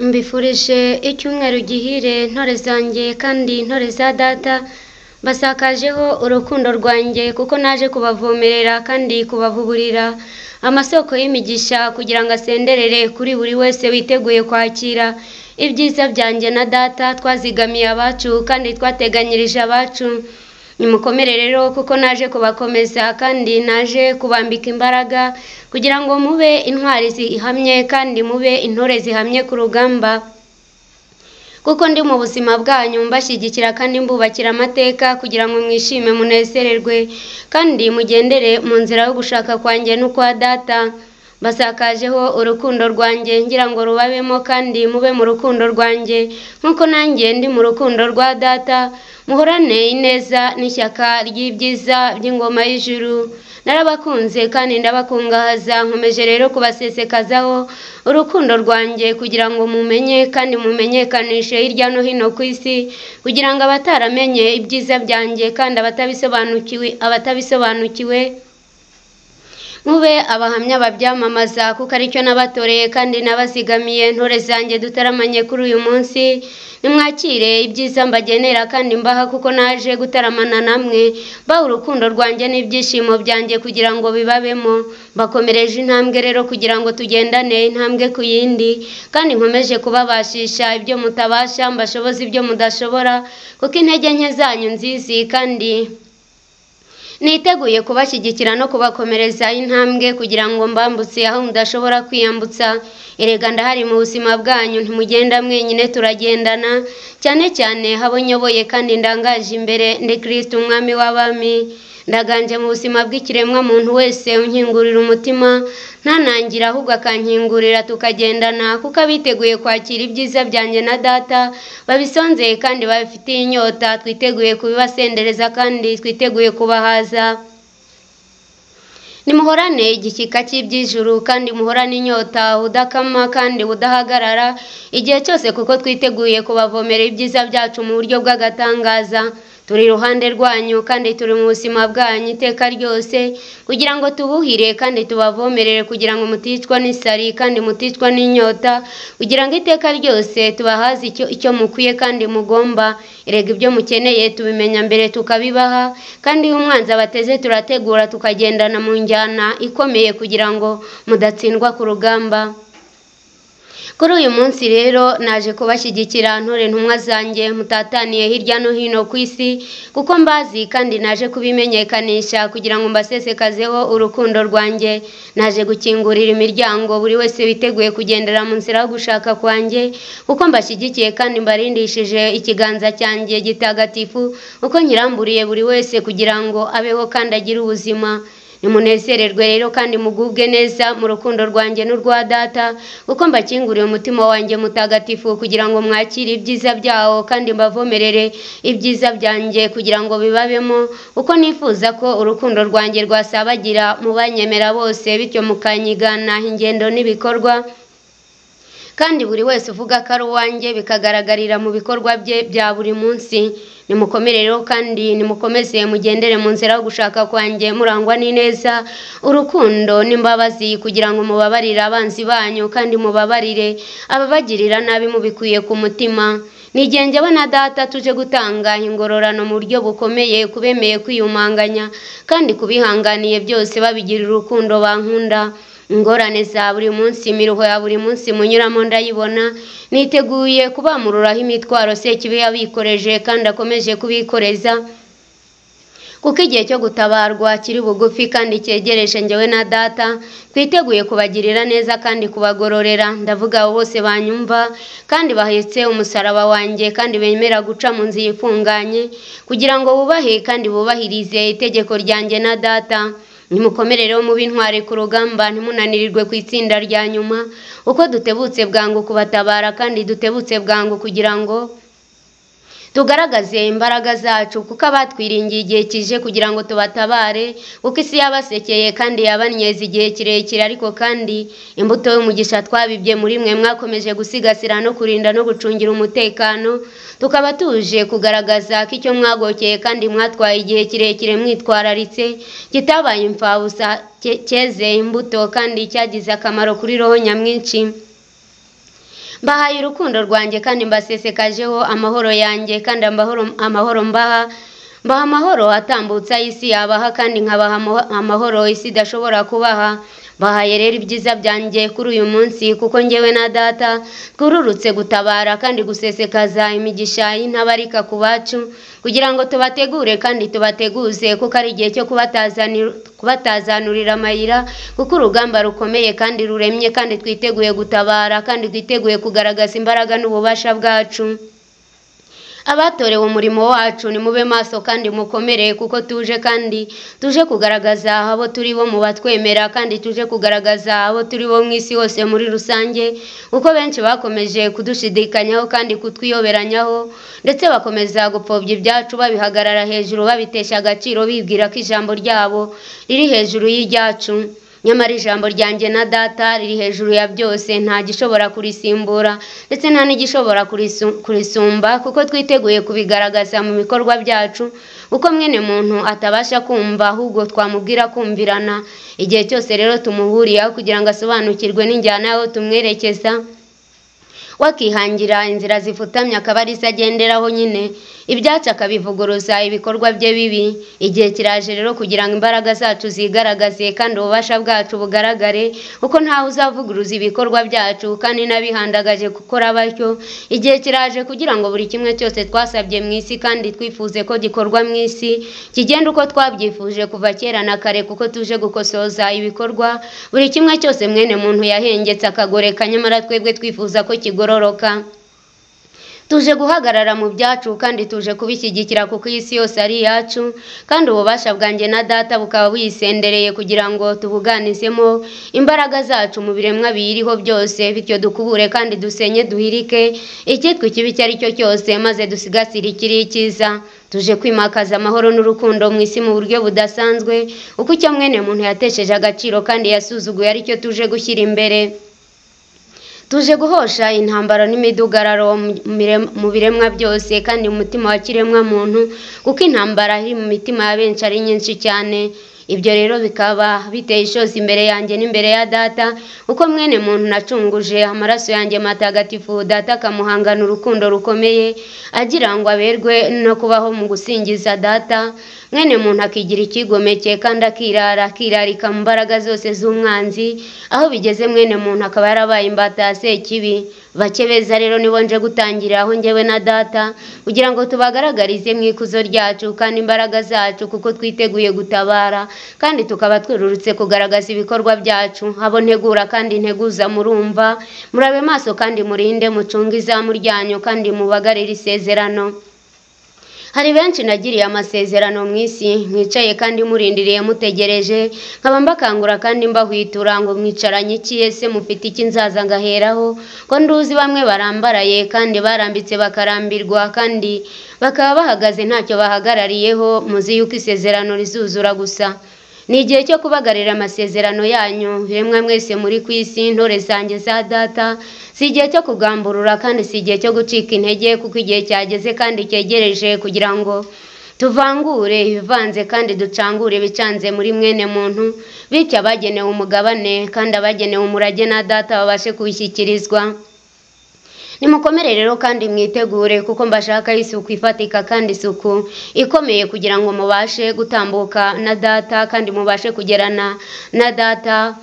Mbifurije icyumweru gihire ntore zanjye kandi ntore za data, mbasakajeho urukundo rwanjye kuko naje kubavomerera kandi kubavuburira amasoko y'imigisha kugira ngo asenderere kuri buri wese witeguye kwakira ibyiza byanjye na data twazigamiye abacu kandi twateganyirije abacu. Nimukomere rero kuko naje kubakomeza kandi naje kubambika imbaraga kugira ngo mube intwari zihamye kandi mube intore zihamye ku rugamba, kuko ndi mu buzima bwanyu mbashyigikira kandi mbubakira amateka kugira ngo mwishime munezererwe kandi mugendere mu nzira yo gushaka kwanjye n'ukwa data. Mbasakajeho urukundo rwanjye ngira ngo rubabemo kandi mube mu rukundo rwanjye nk'uko nanjye ndi mu rukundo rwa data. Muhorane ineza n'ishyaka ry'ibyiza by'ingoma y'ijuru. Narabakunze kandi ndabakungahaza, nkomeje rero kubasesekazaho urukundo rwanjye kugira ngo mumenye kandi mumenyekanishe hirya no hino ku isi, kugira ngo abataramenye ibyiza byanjye kandi abatabisobanukiwe mube abahamya babyamamaza, kuko aricyo nabatoreye kandi nabazigamiye. Ntore zanjye dutaramanye kuri uyu munsi, nimwakire ibyiza mbagenera kandi mbaha, kuko naje gutaramana namwe, mbaha urukundo rwanjye n'ibyishimo byanjye kugira ngo bibabemo. Mbakomereje intambwe rero kugira ngo tugendane intambwe ku yindi, kandi nkomeje kubabashisha ibyo mutabasha, mbashoboza ibyo mudashobora, kuko intege nke zanyu nzizi kandi niteguye kubashyigikira no kubakomereza intambwe kugira ngo mbambutse aho mudashobora kwiyambutsa. Erega ndahari mu buzima bwanyu, ntimugenda mwenyine, turagendana, cyane cyane habo nyoboye kandi ndangaje imbere, ndi Kristo umwami w'abami. Ndaganje mu buzima bw'ikiremwa muntu wese unkingurira umutima, ntanangira ahubwo akankingurira tukagendana, kuko abiteguye kwakira ibyiza byanjye na data babisonzeye kandi babifitiye inyota, twiteguye kubibasendereza kandi twiteguye kubahaza. Nimuhorane igishyika cy'iby'ijuru kandi muhorane inyota udakama kandi udahagarara igihe cyose, kuko twiteguye kubavomera ibyiza byacu mu buryo bw'agatangaza. Turi iruhande rwanyu kandi turi mu buzima bwanyu iteka ryose, kugira ngo tubuhire kandi tubavomerere, kugira ngo muticwa n'isari kandi muticwa n'inyota, kugira ngo iteka ryose tubahaze icyo mukwiye kandi mugomba. Erega ibyo mukeneye tubimenya mbere tukabibaha, kandi iyo umwanzi abateze turategura tukagendana mu njyana ikomeye kugira ngo mudatsindwa ku rugamba. Kuri uyu munsi rero naje kubashyigikira ntore ntumwa zanjye mutataniye hirya no hino ku isi, kuko mbazi kandi naje kubimenyekanisha kugira ngo mbasesekazeho urukundo rwanjye. Naje gukingurira imiryango buri wese witeguye kugendera mu nzira yo gushaka kwanjye, kuko mbashyigikiye kandi mbarindishije ikiganza cyanjye gitagatifu, kuko nkiramburiye buri wese kugira ngo abeho kandi agire ubuzima. Nimunezererwe rero kandi mugubwe neza mu rukundo rwanjye n'urwa data, kuko mbakinguriye umutima wanjye mutagatifu kugira ngo mwakire ibyiza byawo kandi mbavomerere ibyiza byanjye kugira ngo bibabemo, kuko nifuza ko urukundo rwanjye rwasabagira mu banyemera bose, bityo mukanyigana ingendo n'ibikorwa, kandi buri wese uvuga ko ari uwanjye bikagaragarira mu bikorwa bye bya buri munsi. Nimukomere rero kandi nimukomeze mugendere mu nzira yo gushaka kwanjye, murangwa n'ineza, urukundo n'imbabazi, kugira ngo mubabarire abanzi banyu kandi mubabarire ababagirira nabi mubikuye ku mutima. Ni njyewe na data tuje gutanga ingororano mu buryo bukomeye kubemeye kwiyumanganya kandi kubihanganiye byose babigirira urukundo bankunda. Ingorane za buri munsi, imiruho ya buri munsi munyuramo ndayibona, niteguye kubamururaho imitwaro Sekibi yabikoreje kandi akomeje kubikoreza, kuko igihe cyo gutabarwa kiri bugufi kandi cyegereje. Njyewe na data twiteguye kubagirira neza kandi kubagororera. Ndavuga abo bose banyumva kandi bahetse umusaraba wanjye kandi bemera guca mu nzira ifunganye kugira ngo bubahe kandi bubahirize itegeko ryanjye na data. Nimukomere rero mube intwari ku rugamba, ntimunanirirwe ku itsinda rya nyuma, uko dutebutse bwangu kubatabara kandi dutebutse bwangu kugira ngo tugaragaze imbaraga zacu, kuko abatwiringiye igihe kije kugira ngo tubatabare, kuko isi yabasekeye kandi yabanyeza igihe kirekire. Ariko kandi imbuto y'umugisha twabibye muri mwe mwakomeje gusigasira no kurinda no gucungira umutekano, tukaba tuje kugaragaza ko icyo mwagokeye kandi mwatwaye igihe kirekire mwitwararitse kitabaye imfabusa, cyeze imbuto kandi cyagize akamaro kuri roho nyamwinshi. Mbahaye urukundo rwanjye kandi mbasesekajeho amahoro yanjye, kandi amahoro mbaha, mbaha amahoro atambutsa isi yabaha, kandi nkabaha amahoro isi idashobora kubaha. Bahaye rero ibyiza byanjye kuri uyu munsi, kuko njyewe na data twururutse gutabara kandi gusesekaza imigisha y'intabarika ku bacu, kugira ngo tubategure kandi tubateguze, kuko ari igihe cyo kubatazanurira amayira, kuko urugamba rukomeye kandi ruremye, kandi twiteguye gutabara kandi twiteguye kugaragaza imbaraga n'ububasha bwacu. Abatorewe umurimo wacu nimube maso kandi mukomere, kuko tuje kandi tuje kugaragaza abo turi bo mu batwemera, kandi tuje kugaragaza abo turi bo mu isi hose muri rusange, kuko benshi bakomeje kudushidikanyaho kandi kutwiyoberanyaho, ndetse bakomeza gupfobya ibyacu babihagarara hejuru, babitesha agaciro, bibwira ko ijambo ryabo riri hejuru y'iryacu. Nyamara ijambo ryanjye na data riri hejuru ya byose, nta gishobora kurisimbura ndetse nta n'igishobora kurisumba, kuko twiteguye kubigaragaza mu bikorwa byacu, uko mwene muntu atabasha kumva ahubwo twamubwira kumvirana. Igihe cyose rero tumuhuriyeho kugira ngo asobanukirwe n'injyana y'aho tumwerekeza, wakihangira inzira zifutamye akaba arizo agenderaho nyine, ibyacu akabivuguruza ibikorwa bye bibi. Igihe kiraje rero kugira ngo imbaraga zacu zigaragaze kandi ububasha bwacu bugaragare, kuko ntawe uzavuguruza ibikorwa byacu kandi n'abihandagaje gukora batyo. Igihe kiraje kugira ngo buri kimwe cyose twasabye mu isi kandi twifuze ko gikorwa mu isi kigenda uko twabyifuje kuva kera na kare, kuko tuje gukosoza ibikorwa buri kimwe cyose mwene muntu yahengetse akagoreka, nyamara twebwe twifuza ko kigororoka. Tuje guhagarara mu byacu kandi tuje kubishyigikira, kuko iyi si yose ari iyacu, kandi ububasha bwanjye na data bukaba buyisendereye kugira ngo tubuganizemo imbaraga zacu mu biremwa biyiriho byose, bityo dukubure kandi dusenye duhirike icyitwa ikibi icyo ari cyo cyose, maze dusigasire ikiri icyiza. Tuje kwimakaza amahoro n'urukundo mu isi mu buryo budasanzwe, uko icyo mwene muntu yatesheje agaciro kandi yasuzuguye aricyo tuje gushyira imbere. Tuje guhosha intambara n'imidugararo mu biremwa byose kandi mu mutima wa kiremwa muntu, kuko intambara iri mu mitima ya benshi ari nyinshi cyane. Ibyo rero bikaba biteye ishozi imbere yanjye n'imbere ya data, uko mwene muntu nacunguje amaraso yanjye matagatifu, data akamuhangana urukundo rukomeye agira ngo aberwe no kubaho mu gusingiza data. Mwene muntu akigira ikigomeke kandi akirara, akirarika mu mbaraga zose z'umwanzi, aho bigeze mwene muntu akaba yarabaye imbata ya Sekibi. Bake beza rero nibo nje gutangira aho njyewe na data, kugira ngo tubagaragarize mu ikuzo ryacu kandi imbaraga zacu, kuko twiteguye gutabara kandi tukaba twururutse kugaragaza ibikorwa byacu. Abo ntegura kandi nteguza murumva, murabe maso kandi murinde, mucunge izamu ryanyu kandi mubagarire isezerano. Hari benshi nagiriye amasezerano mu isi, mwicaye kandi murindiriye mutegereje, nkaba mbakangura kandi mbahwitura ngo mwicaranye iki? Ese mufite iki nzaza ngaheraho? Ko nduzi bamwe barambaraye kandi barambitse bakarambirwa, kandi bakaba bahagaze ntacyo bahagarariyeho, muzi yuko isezerano rizuzura gusa. Ni igihe cyo kubagarira amasezerano yanyu, biremwa mwese muri ku isi, intore zanjye za data. Si igihe cyo kugamburura kandi si igihe cyo gucika intege, kuko igihe cyageze kandi cyegereje kugira ngo tuvangure ibivanze kandi ducangure ibicanze muri mwene muntu, bityo abagenewe umugabane kandi abagenewe umurage na data babashe kubishyikirizwa. Nimukomere rero kandi mwitegure, kuko mbashaka isuku ifatika kandi isuku ikomeye, kugira ngo mubashe gutambuka na data kandi mubashe kugerana na data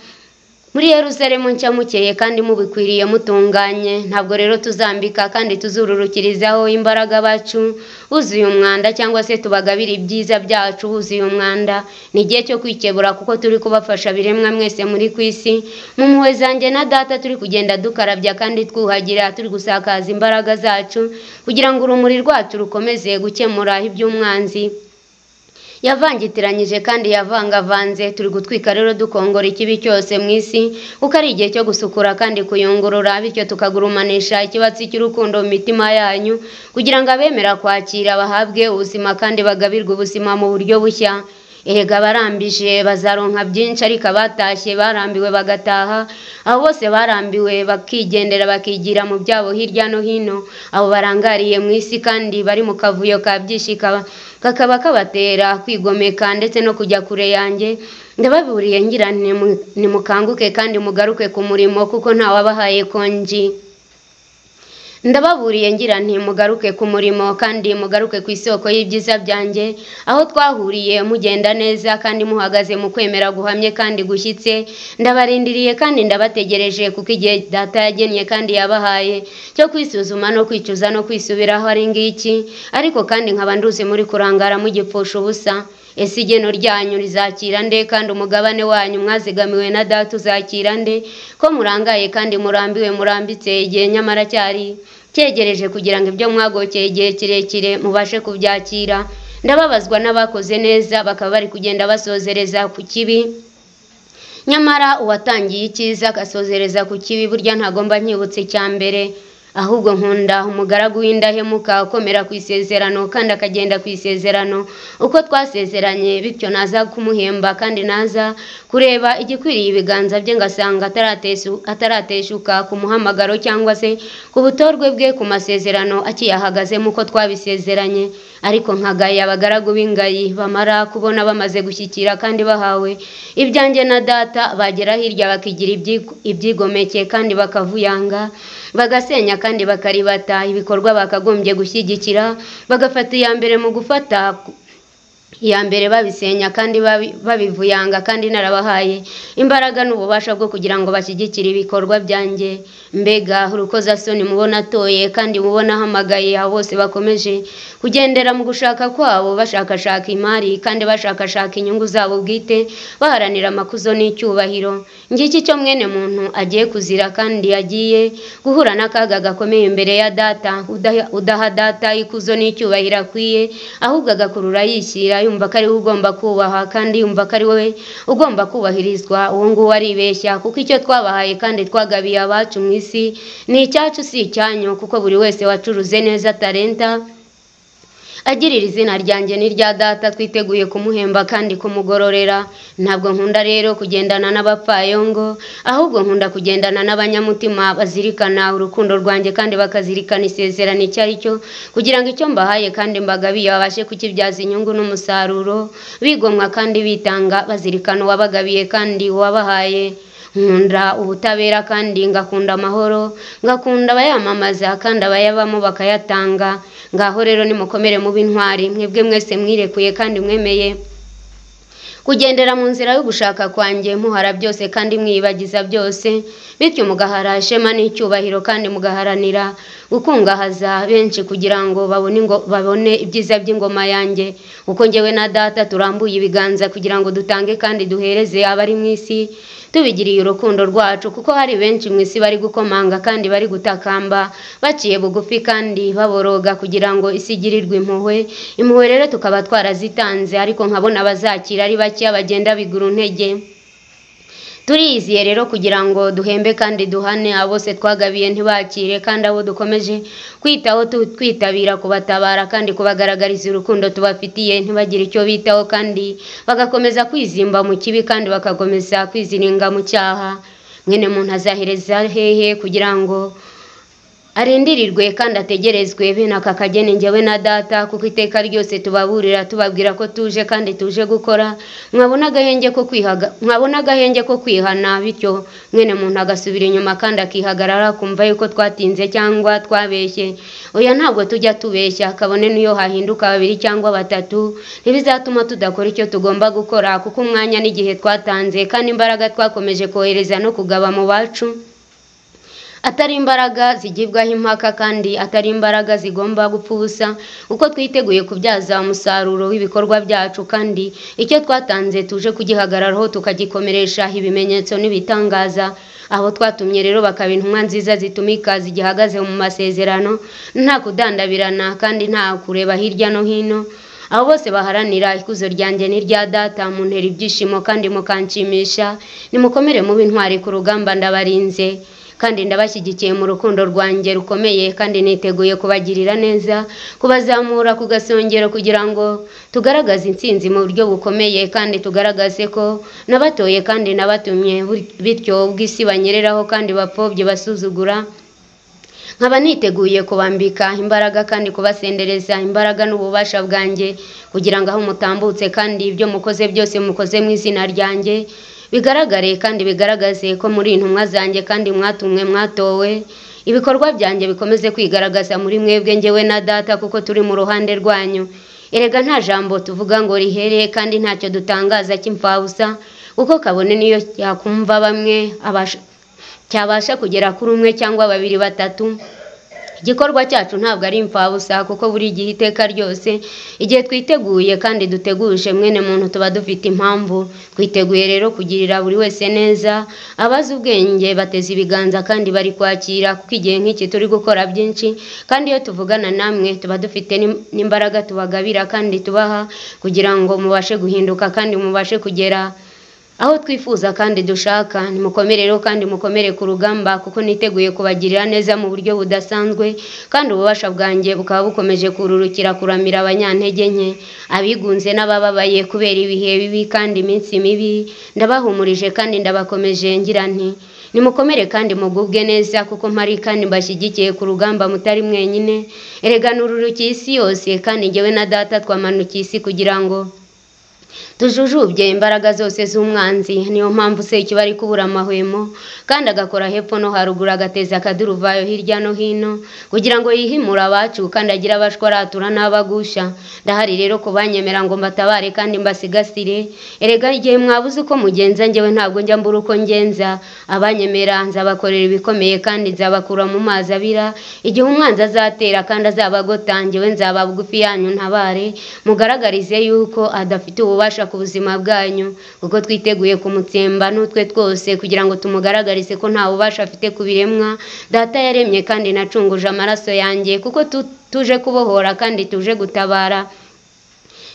muri Yerusalemu nshya mukeye kandi mubikwiriye mutunganye. Ntabwo rero tuzambika kandi tuzururukirizaho imbaraga bacu buzuye umwanda, cyangwa se tubagabire ibyiza byacu buzuye umwanda. Ni igihe cyo kwikebura, kuko turi kubafasha biremwa mwese muri ku isi. Mu mpuhwe zanjye na data turi kugenda dukarabya kandi twuhagira, turi gusakaza imbaraga zacu kugira ngo urumuri rwacu rukomeze gukemura iby'umwanzi yavangitiranyije kandi yavangavanze. Turi gutwika rero dukongora ikibi cyose mu isi, kuko ari igihe cyo gusukura kandi kuyungurura, bityo tukagurumanisha ikibatsi cy'urukundo mu mitima yanyu, kugira ngo abemera kwakira bahabwe ubuzima kandi bagabirwe ubuzima mu buryo bushya. Erega abarambije bazaronka byinshi, ariko abatashye barambiwe bagataha, abo bose barambiwe bakigendera bakigira mu byabo hirya no hino, abo barangariye mu isi kandi bari mu kavuyo ka byinshi kakaba kabatera kwigomeka ndetse no kujya kure yanjye. Ndababuriye ngira nimukanguke kandi mugaruke ku murimo, kuko ntawabahaye konji. Ndababuriye ngira nti mugaruke ku murimo kandi mugaruke ku isoko y'ibyiza byanjye, aho twahuriye mugenda neza kandi muhagaze mu kwemera guhamye kandi gushyitse. Ndabarindiriye kandi ndabategereje, kuko igihe data yagennye kandi yabahaye cyo kwisuzuma no kwicuza no kwisubiraho ari ngiki, ariko kandi nkaba nduzi muri kurangara mugipfusha ubusa. Ese igeno ryanyu rizakira nde, kandi umugabane wanyu mwazigamiwe na data uzakira nde, ko murangaye kandi murambiwe murambitse igihe nyamara cyari cyegereje kugira ngo ibyo mwagokeye igihe kirekire mubashe kubyakira. Ndababazwa n'abakoze neza bakaba bari kugenda basozereza ku kibi, nyamara uwatangiye icyiza agasozereza ku kibi burya ntagomba nkibutse icya mbere. Ahubwo nkunda umugaragu w'indahemuka ukomera ku isezerano kandi akagenda ku isezerano uko twasezeranye, bityo naza kumuhemba kandi naza kureba igikwiriye ibiganza bye ngasanga atarateshuka ku muhamagaro cyangwa se ku butorwe bwe ku masezerano akiyahagazemo uko twabisezeranye. Ariko nkagaya abagaragu b'ingayi bamara kubona bamaze gushyikira kandi bahawe ibyanjye na data, bagera hirya bakigira ibyigomeke kandi bakavuyanga, bagasenya kandi bakaribata ibikorwa bakagombye gushyigikira, bagafata iya mbere mu gufata iya mbere babisenya kandi babivuyanga, kandi narabahaye imbaraga n'ububasha bwo kugira ngo bashyigikire ibikorwa byanjye. Mbega urukozasoni mubona atoye kandi mubona ahamagaye, abo bose bakomeje kugendera mu gushaka kwabo, bashakashaka imari kandi bashakashaka inyungu zabo bwite, baharanira amakuzo n'icyubahiro. Ngiki cyo mwene muntu agiye kuzira kandi agiye guhura n'akaga gakomeye imbere ya data, udaha data ikuzo n'icyubahiro akwiye, ahubwo agakurura yishyira, yumva ko ari we ugomba kubaha kandi yumva ko ari we ugomba kubahirizwa. Uwo nguwo aribeshya, kuko icyo twabahaye kandi twagabiye abacu mu isi ni icyacu si icyanyu, kuko buri wese wacuruze neza talenta agirira izina ryanjye n'irya data twiteguye kumuhemba kandi kumugororera. Ntabwo nkunda rero kugendana n'abapfayongo, ahubwo nkunda kugendana n'abanyamutima bazirikana urukundo rwanjye kandi bakazirikana isezerano icyo ari cyo, kugira ngo icyo mbahaye kandi mbagabiye babashe kukibyaza inyungu n'umusaruro, bigomwa kandi bitanga, bazirikana uwabagabiye kandi uwabahaye. Nkunda ubutabera kandi ngakunda amahoro, ngakunda abayamamaza kandi abayabamo bakayatanga. Ngaho rero nimukomere mube intwari, mwebwe mwese mwirekuye kandi mwemeye kugendera mu nzira yo gushaka kwanjye, muhara byose kandi mwiyibagiza byose, bityo mugahara ishema n'icyubahiro kandi mugaharanira gukungahaza benshi kugira ngo babone ibyiza by'ingoma yanjye. Uko njyewe na data turambuye ibiganza kugira ngo dutange kandi duhereze abari mu isi, tubigiriye urukundo rwacu, kuko hari benshi mu isi bari gukomanga kandi bari gutakamba baciye bugufi kandi baboroga kugira ngo isi igirirwe impuhwe. Impuhwe rero tukaba twarazitanze, ariko nkabona abazakira ari bake bagenda bigura intege. Turiyiziye rero kugira ngo duhembe kandi duhane abo bose twagabiye ntibakire, kandi abo dukomeje kwitaho twitabira kubatabara kandi kubagaragariza urukundo tubafitiye ntibagire icyo bitaho, kandi bagakomeza kwizimba mu kibi kandi bagakomeza kwiziringa mu cyaha. Mwene muntu azahereza hehe kugira ngo arindirirwe kandi ategerezwe bene aka kageni njyewe na data, kuko iteka ryose tubaburira tubabwira ko tuje kandi tuje gukora. Mwabona agahenge ko kwihana, bityo mwene muntu agasubira inyuma kandi akihagarara kumva yuko twatinze cyangwa twabeshye. Oya, ntabwo tujya tubeshya, kabone n'iyo hahinduka babiri cyangwa batatu ntibizatuma tudakora icyo tugomba gukora, kuko umwanya n'igihe twatanze kandi imbaraga twakomeje kohereza no kugaba mu bacu atari imbaraga zigibwaho impaka kandi atari imbaraga zigomba gupfa ubusa, uko twiteguye kubyaza umusaruro w'ibikorwa byacu kandi icyo twatanze tuje kugihagararaho tukagikomeresha ibimenyetso n'ibitangaza. Abo twatumye rero bakaba intumwa nziza zitumika zigihagaze mu masezerano, nta kudandabirana kandi nta kureba hirya no hino. Abo bose baharanira ikuzo ryanjye n'irya data, muntera ibyishimo kandi mukanshimisha. Nimukomere mube intwari ku rugamba, ndabarinze kandi ndabashyigikiye mu rukundo rwanjye rukomeye, kandi niteguye kubagirira neza, kubazamura ku gasongero kugira ngo tugaragaze intsinzi mu buryo bukomeye, kandi tugaragaze ko nabatoye kandi nabatumye, bityo ubw'isi banyereraho kandi bapfobye basuzugura. Nkaba niteguye kubambika imbaraga kandi kubasendereza imbaraga n'ububasha bwanjye, kugira ngo aho mutambutse kandi ibyo mukoze byose mukoze mu izina ryanjye bigaragare kandi bigaragaze ko muri intumwa zanjye kandi mwatumwe mwatowe. Ibikorwa byanjye bikomeze kwigaragaza muri mwebwe njyewe na data, kuko turi mu ruhande rwanyu. Erega nta jambo tuvuga ngo rihere, kandi ntacyo dutangaza cy'imfabusa, kuko kabone niyo yakumva bamwe cyabasha kugera kuri umwe cyangwa babiri batatu. Igikorwa cyacu ntabwo ari imfabusa, kuko buri gihe iteka ryose igihe twiteguye kandi duteguje mwene muntu tuba dufite impamvu. Twiteguye rero kugirira buri wese neza. Abazi ubwenge bateze ibiganza kandi bari kwakira, kuko igihe nk'iki turi gukora byinshi, kandi iyo tuvugana namwe tuba dufite n'imbaraga tubagabira kandi tubaha kugira ngo mubashe guhinduka kandi mubashe kugera aho twifuza kandi dushaka. Nimukomere rero kandi mukomere ku rugamba, kuko niteguye kubagirira neza mu buryo budasanzwe, kandi ububasha bwanjye bukaba bukomeje kururukira kuramira abanyantege nke, abigunze n'abababaye kubera ibihe bibi kandi iminsi mibi. Ndabahumurije kandi ndabakomeje ngira nti nimukomere kandi mugubwe neza, kuko mpari kandi mbashyigikiye ku rugamba mutari mwenyine. Erega nururukiye isi yose, kandi njyewe na data twamanukiye isi kugira ngo tujujubye imbaraga zose z'umwanzi. Niyo mpamvu se ikiba ari kubura amahwemo, kandi agakora hepfo no haruguru, agateza akaduruvayo hirya no hino, kugira ngo yihimure abacu kandi agire abashwa aratura n'abagusha. Ndahari rero kubanyemera ngo mbatabare kandi mbasigasire. Erega igihe mwabuze uko mugenza, njyewe ntabwo njya mbura uko ngenza. Abanyemera nzabakorera ibikomeye kandi nzabakura mu mazi abira. Igihe umwanzi azatera kandi azabagota, njyewe nzaba bugufi yanyu ntabare, mugaragarize yuko adafite ububasha ku buzima bwanyu, kuko twiteguye kumutsemba n'utwe twose kugira ngo tumugaragarize ko nta bubasha afite ku biremwa data yaremye kandi nacunguje amaraso yanjye, kuko tuje kubohora kandi tuje gutabara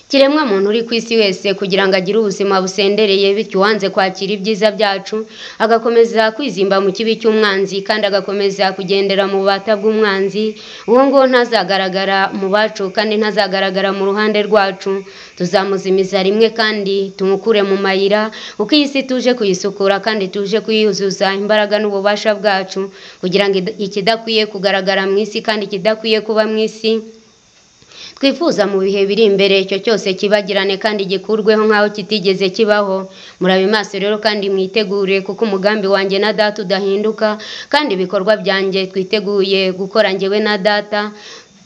kiremwa muntu uri ku isi wese kugira ngo agire ubuzima busendereye. Bityo uwanze kwakira ibyiza byacu agakomeza kwizimba mu kibi cy'umwanzi kandi agakomeza kugendera mu bubata bw'umwanzi, uwo nguwo ntazagaragara mu bacu kandi ntazagaragara mu ruhande rwacu. Tuzamuzimiza rimwe kandi tumukure mu mayira, kuko iyi si tuje kuyisukura kandi tuje kuyuzuza imbaraga n'ububasha bwacu, kugira ngo ikidakwiye kugaragara mu isi kandi ikidakwiye kuba mu isi twifuza mu bihe biri imbere, icyo cyose kibagirane kandi gikurweho nk'aho kitigeze kibaho. Murabe maso rero kandi mwitegure, kuko umugambi wanjye na data udahinduka, kandi ibikorwa byanjye twiteguye gukora njyewe na data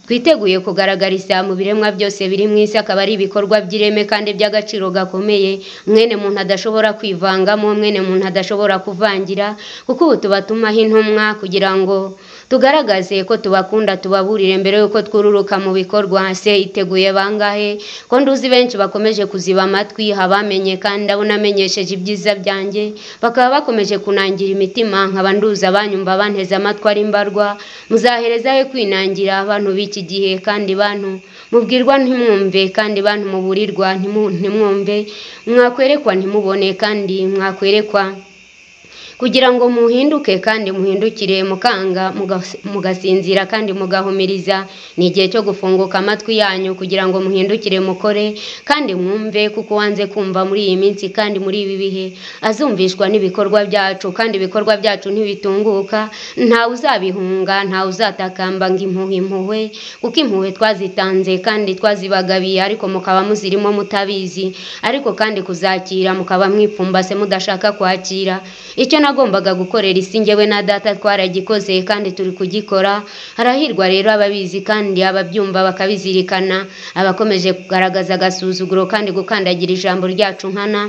twiteguye kugaragariza mu biremwa byose biri mu isi, akaba ari ibikorwa by'ireme kandi by'agaciro gakomeye, mwene muntu adashobora kwivangamo, mwene muntu adashobora kuvangira, kuko ubu tubatumaho intumwa kugira ngo tugaragaze ko tubakunda, tubaburire mbere y'uko twururuka mu bikorwa. Se iteguye bangahe ko nduzi benshi bakomeje kuziba amatwi abamenye kandi ndabona amenyesheje ibyiza byanjye, bakaba bakomeje kunangira imitima, nkaba nduzi abanyumva banteze amatwi ari mbarwa. Muzahereza he kwinangira abantu b'iki gihe, kandi bantu mubwirwa ntimwumve, kandi bantu muburirwa ntimwumve, mwakwerekwa ntimubone, kandi mwakwerekwa kugira ngo muhinduke kandi muhindukire, mukanga mugasinzira kandi mugahumiriza. Ni igihe cyo gufunguka amatwi yanyu kugira ngo muhindukire mukore kandi mwumve, kuko wanze kumva muri iyi minsi kandi muri ibi bihe azumvishwa n'ibikorwa byacu, kandi ibikorwa byacu ntibitunguka. Ntawe uzabihunga, ntawe uzatakamba ngo impuhwe impuhwe, kuko impuhwe twazitanze kandi twazibagabiye, ariko mukaba muzirimo mutabizi, ariko kandi kuzakira mukaba mwipfumbase mudashaka kwakira. Icyo nagombaga gukorera isi njyewe na data twaragikoze kandi turi kugikora. Harahirwa rero ababizi kandi ababyumva bakabizirikana, abakomeje kugaragaza agasuzuguro kandi gukandagira ijambo ryacu nkana,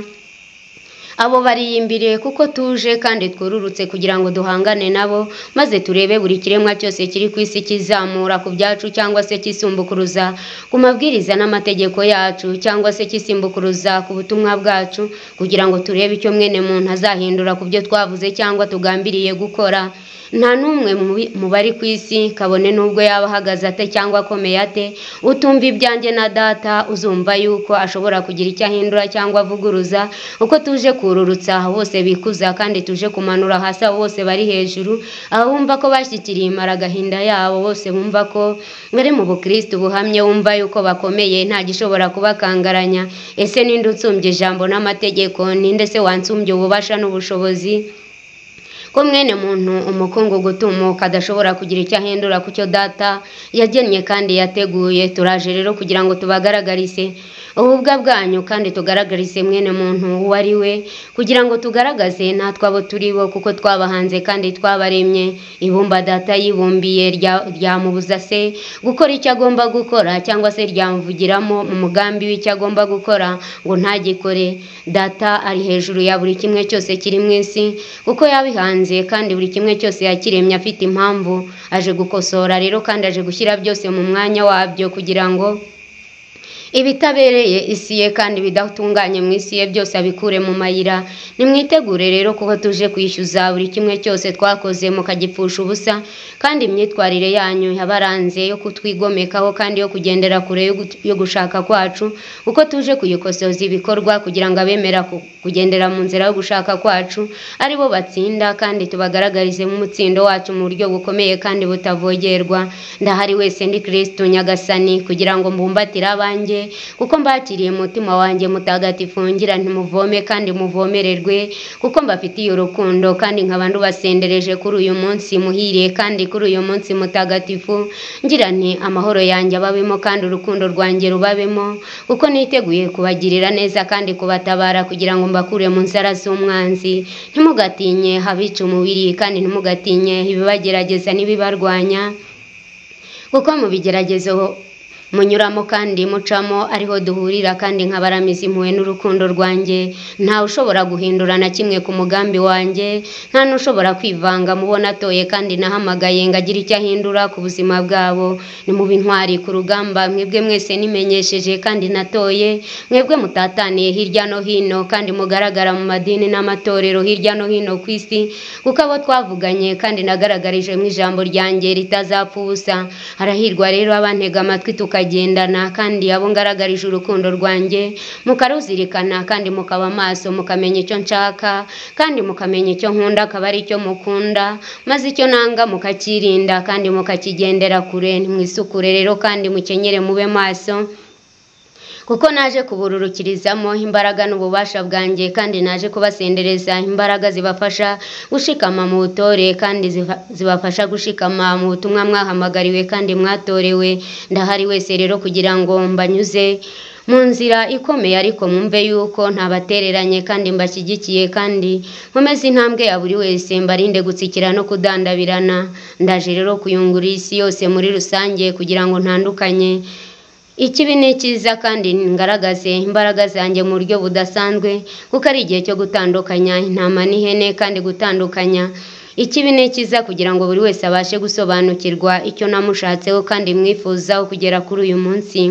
abo bariyimbiriye kuko tuje kandi twururutse kugira ngo duhangane nabo, maze turebe buri kiremwa cyose kiri ku isi kizamura ku byacu cyangwa se kisimbukuruza ku mabwiriza n'amategeko yacu, cyangwa se kisimbukuruza ku butumwa bwacu, kugira ngo turebe icyo mwene muntu azahindura ku byo twavuze cyangwa tugambiriye gukora. Nta n'umwe mu bari ku isi, kabone n'ubwo yaba ahagaze ate cyangwa akomeye ate, utumva ibyanjye na data uzumva yuko ashobora kugira icyo ahindura cyangwa avuguruza, uko tuje kururutsa bose bikuza kandi tuje kumanura hasi abo bose bari hejuru, aho bumva ko bashyikiriye imaragahinda yabo, bose bumva ko bari mu bukristo buhamye, wumva yuko bakomeye nta gishobora kubakangaranya. Ese ninde unsumbye ijambo n'amategeko? Ninde se wansumbye ububasha n'ubushobozi? Ko mwene muntu umukungu gutumuka adashobora kugira icyo ahindura ku cyo data yagennye kandi yateguye. Turaje rero kugira ngo tubagaragarize ububwa bwanyu kandi tugaragarize mwene muntu uwo ari we, kugira ngo tugaragaze natwe abo turi bo, kuko twabahanze kandi twabaremye. Ibumba data yibumbiye ryamubuza se gukora icyo agomba gukora, cyangwa se ryamuvugiramo mu mugambi w'icyo agomba gukora ngo ntagikore? Data ari hejuru ya buri kimwe cyose kiri mu isi, kuko yabihanze kandi buri kimwe cyose yakiremye afite impamvu. Aje gukosora rero kandi aje gushyira byose mu mwanya wabyo, kugira ngo ibitabereye isi ye kandi bidatunganye mu isi ye byose abikure mu mayira. Nimwitegure rero kuko tuje kwishyuza buri kimwe cyose twakoze mukagipfusha ubusa, kandi imyitwarire yanyu yabaranze yo kutwigomekaho kandi yo kugendera kure yo gushaka kwacu, kuko tuje kuyikosoza ibikorwa kugira ngo abemera kugendera mu nzira yo gushaka kwacu aribo batsinda, kandi tubagaragarize umutsindo wacu mu buryo bukomeye kandi butavogerwa. Ndahari wese ndi Kristo Nyagasani kugira ngo mbumbatire abanjye, kuko mbakiriye umutima wanjye mutagatifu, ngira ntimuvome kandi muvomererwe, kuko mbafitiye urukundo kandi nkaba ndubasendereje kuri uyu munsi muhiriye kandi kuri uyu munsi mutagatifu. Ngira nti amahoro yanjye ababemo kandi urukundo rwanjye rubabemo, kuko niteguye kubagirira neza kandi kubatabara kugira ngo mbakure mu nzara z'umwanzi. Ntimugatinye abica umubiri kandi ntimugatinye ibibagerageza n'ibibarwanya, kuko mu bigeragezo munyuramo kandi mucamo ariho duhurira, kandi nkabaramiza impuhwe n'urukundo rwanjye. Ntawe ushobora guhindura na kimwe ku mugambi wanjye, nta n'ushobora kwivanga mu bo natoye kandi nahamagaye ngo agire icyo ahindura ku buzima bwabo. Nimube intwari ku rugamba, mwebwe mwese nimenyesheje kandi natoye, mwebwe mutataniye hirya no hino kandi mugaragara mu madini n'amatorero hirya no hino ku isi, kuko abo twavuganye kandi nagaragarije mu ijambo ryanjye ritazapfa ubusa. Harahirwa rero abantega amatwi tukagendana, kandi abo ngaragarije urukundo rwanjye mukaruzirikana kandi mukaba maso, mukamenya icyo nshaka kandi mukamenya icyo nkunda akaba ari icyo mukunda, maze icyo nanga mukakirinda kandi mukakigendera kure. Ntimwisukure rero kandi mukenyere mube maso, kuko naje kubururukirizamo imbaraga n'ububasha bwanjye, kandi naje kubasendereza imbaraga zibafasha gushikama mu butore kandi zibafasha gushikama mu butumwa mwahamagariwe kandi mwatorewe. Ndahari wese rero kugira ngo mbanyuze mu nzira ikomeye, ariko mwumve yuko ntabatereranye kandi mbashyigikiye, kandi nkomeze intambwe ya buri wese, mbarinde gutsikira no kudandabirana. Ndaje rero kuyungura isi yose muri rusange kugira ngo ntandukanye ikibi n'icyiza kandi ngaragaze imbaraga zanjye mu buryo budasanzwe, kuko ari igihe cyo gutandukanya intama n'ihene kandi gutandukanya ikibi n'icyiza kugira ngo buri wese abashe gusobanukirwa icyo namushatseho kandi mwifuzaho kugera kuri uyu munsi.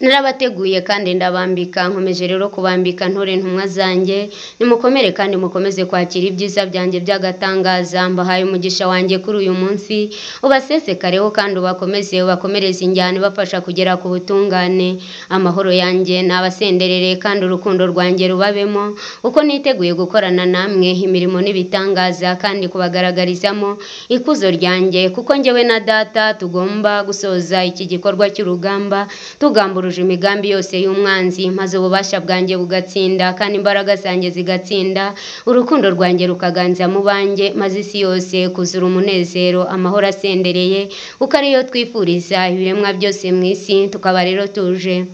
Narabateguye kandi ndabambika, nkomeje rero kubambika ntore ntumwa zanjye. Nimukomere kandi mukomeze kwakira ibyiza byanjye by'agatangaza. Mbahaye umugisha wanjye kuri uyu munsi, ubasesekareho kandi ubakomeze, ubakomereze injyana ibafasha kugera ku butungane. Amahoro yanjye nabasenderere kandi urukundo rwanjye rubabemo, kuko niteguye gukorana namwe imirimo n'ibitangaza kandi kubagaragarizamo ikuzo ryanjye, kuko njyewe na data tugomba gusoza iki gikorwa cy'urugamba tugamburuje imigambi yose y'umwanzi, maze ububasha bwanjye bugatsinda kandi imbaraga zanjye zigatsinda, urukundo rwanjye rukaganza mu banjye, maze isi yose kuzura umunezero, amahoro asendereye, kuko ariyo twifuriza ibiremwa byose mu isi. Tukaba rero tuje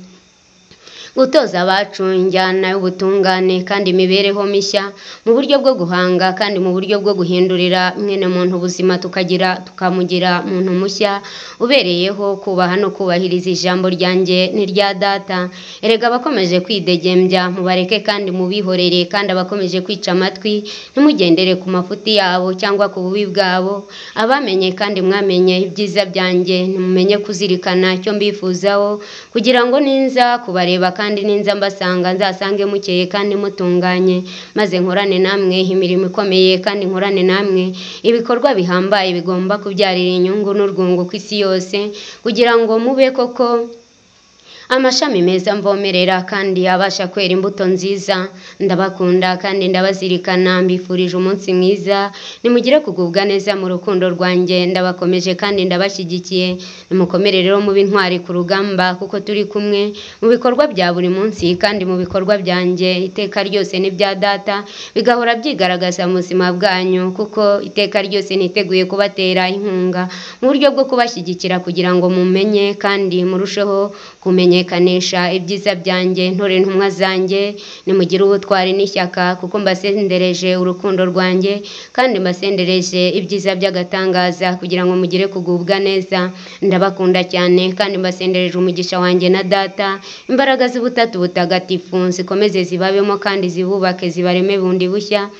gutoza abacu injyana y'ubutungane kandi imibereho mishya mu buryo bwo guhanga kandi mu buryo bwo guhindurira mwene muntu ubuzima, tukamugira muntu mushya ubereyeho kubaha no kubahiriza ijambo ryanjye n'irya data. Erega abakomeje kwidegembya mubareke kandi mubihorere, kandi abakomeje kwica amatwi ntimugendere ku mafuti yabo cyangwa ku bubi bwabo. Abamenye kandi mwamenye ibyiza byanjye, ntimumenye kuzirikana icyo mbifuzaho, kugira ngo ninza kubareba kandi ninza mbasanga nzasange mukeye kandi mutunganye, maze nkorane namwe imirimo ikomeye kandi nkorane namwe ibikorwa bihambaye bigomba kubyarira inyungu n'urwunguko isi yose, kugira ngo mube koko Amashami meza mvomerera kandi abasha kwera imbuto nziza. Ndabakunda kandi ndabazirikana, mbifurije umunsi mwiza. Nimugire kugubwa neza mu rukundo rwanjye, ndabakomeje kandi ndabashyigikiye. Nimukomere rero mube intwari ku rugamba, kuko turi kumwe mu bikorwa bya buri munsi kandi mu bikorwa byanjye iteka ryose n'ibya data bigahora byigaragaza mu buzima bwanyu, kuko iteka ryose niteguye kubatera inkunga mu buryo bwo kubashyigikira kugira ngo mumenye kandi murusheho kumenyekanisha ibyiza byanjye. Ntore ntumwa zanjye, nimugire ubutwari n'ishyaka, kuko mbasendereje urukundo rwanjye kandi mbasendereje ibyiza by'agatangaza kugira ngo mugire kugubwa neza. Ndabakunda cyane kandi mbasendereje umugisha wanjye na data. Imbaraga z'ubutatu butagatifu zikomeze zibabemo kandi zibubake, zibareme bundi bushya,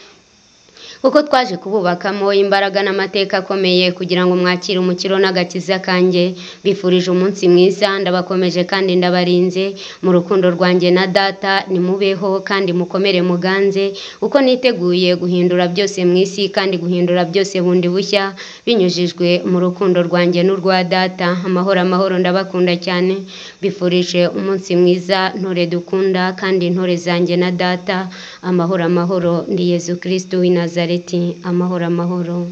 kuko twaje kububakamo imbaraga n'amateka akomeye kugira ngo mwakire umukiro n'agakiza kanjye. Mbifurije umunsi mwiza, ndabakomeje kandi ndabarinze mu rukundo rwanjye na data. Nimubeho kandi mukomere muganze, kuko niteguye guhindura byose mu isi kandi guhindura byose bundi bushya binyujijwe mu rukundo rwanjye n'urwa data. Amahoro, amahoro, ndabakunda cyane. Mbifurije umunsi mwiza, ntore dukunda kandi intore zanjye na data. Amahoro, amahoro, ndi Yezu Kristu w'i Nazareti. Amahoro, amahoro.